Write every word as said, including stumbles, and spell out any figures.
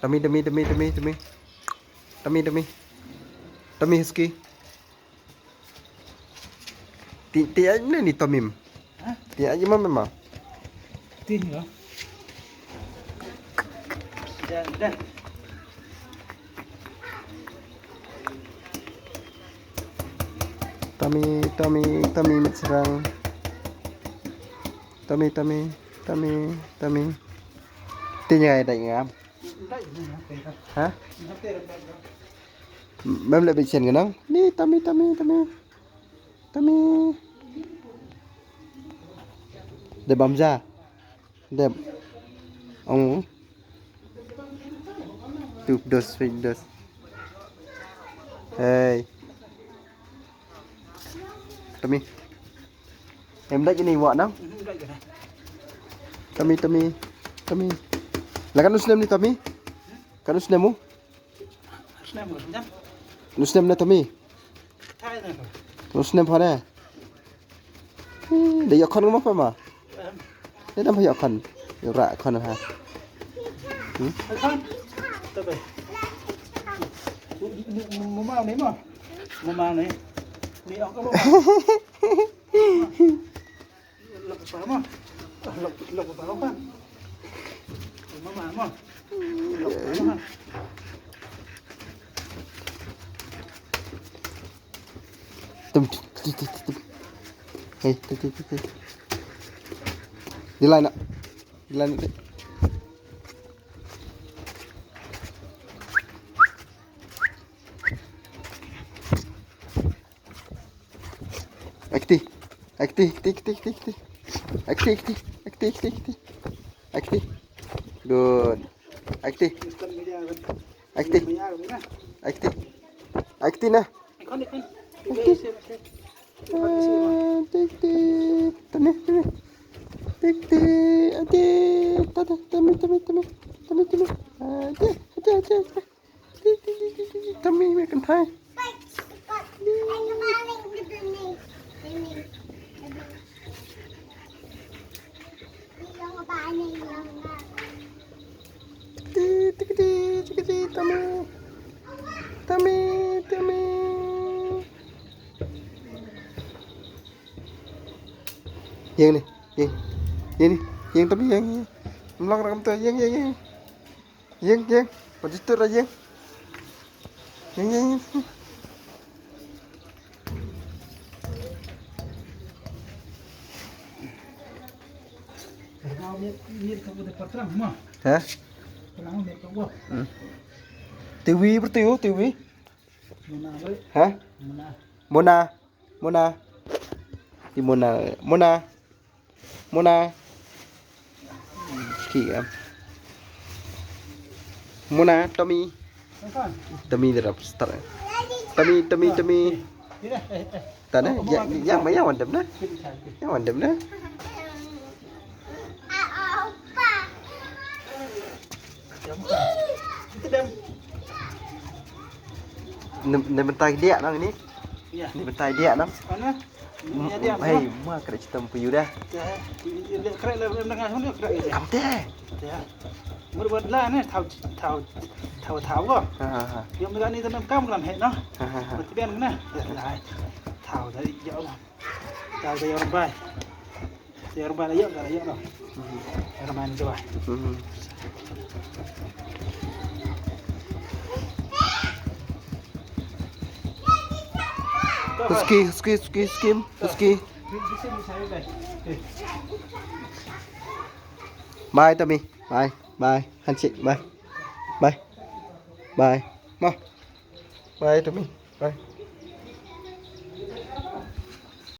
Tummy, tummy, tummy, tummy, tummy. Tummy, tummy. Tummy husky. Ti, ti ai ne ni Tummy. Ha? Ti ai ma ma. Ti ni lo. Dah, dah. Tummy, Tummy, Tummy mit serang. Tummy, Tummy, Tummy, Tummy. Ti ni ai dai ngam. Ha? Mem le bichen ganang. Ni Tummy, Tummy, Tummy. Tummy. Dep bam ja. Dep. Ong. Tu dos, dos. Hey. Tummy. Em dai ni wa nang. Tummy, Tummy, Tummy. La kan u snem ni Tummy? Kan u snem u? Snem ko jam. Lu snem na Tummy. Thai na ko. Lu snem pha ne. Hmm, de ïa khon ma pha ma. Em. De dam pha ïa khon. Ïa ra khon ha. Hmm? Khon. Tabe. Mo ma ni mo. Mo ma ni. Ni ok mo. Lok pa mo. Lok, lok pa mo. Mo ma mo. Lok pa mo. Tum, tum, tum, tum, tum. Hey, tum, tum, tum, tum. Di line up. Di line up. Akti. Akti, akti, akti, akti, akti. Akti, akti, akti, akti, akti. Akti. Good. Akti. Akti. Akti. Akti na. Akti. Ah, tik, tik. Tani, tani. Tik, tik. Akti. Tani, tani, tani, tani. Tani, tani. Ah, tik, tik, tik, tik. Tummy, mek kan thai. Ti, ti, ti, ti, ti, Tummy. Tummy, Tummy. Ïeng ni, ïeng. Ïeng ni, ïeng Tummy, ïeng, ïeng. Mlong rakam tu, ïeng, ïeng, ïeng. Ïeng, ïeng. Pati tu ra ïeng. Ïeng, ïeng, ïeng. Ha? Hmm. Tiwi, bertiwi, tiwi. Ha? Mona. Mona. Mona. Di Mona. Mona. Mona. Ki am. Mona, Tummy. Tummy, dia dah start. Tummy, Tummy, Tummy. Tane, ya, ya, ya, wandam na. Ya, wandam na. Ne, ne bentai dia nang ni. Ni bentai dia nang. Mana? Hei, ma kena cerita empu yu dah. Kret lah, em dang ah, kret. Kam te. Mur buat lah ni, tahu, tahu, tahu, tahu. Ha, ha, ha. Yang mereka ni tanam kam kelam hek nah. Ha, ha, ha. Bertibian kena. Tahu dari ya Allah. Tahu dari orang baik. Dari orang baik lah, ya, lah, ya, lah. Orang main tu lah. Husky, husky, husky, husky, husky. Bye, Tummy. Bye, bye. Handshake, bye. Bye. Bye. Ma. Bye, Tummy. Bye.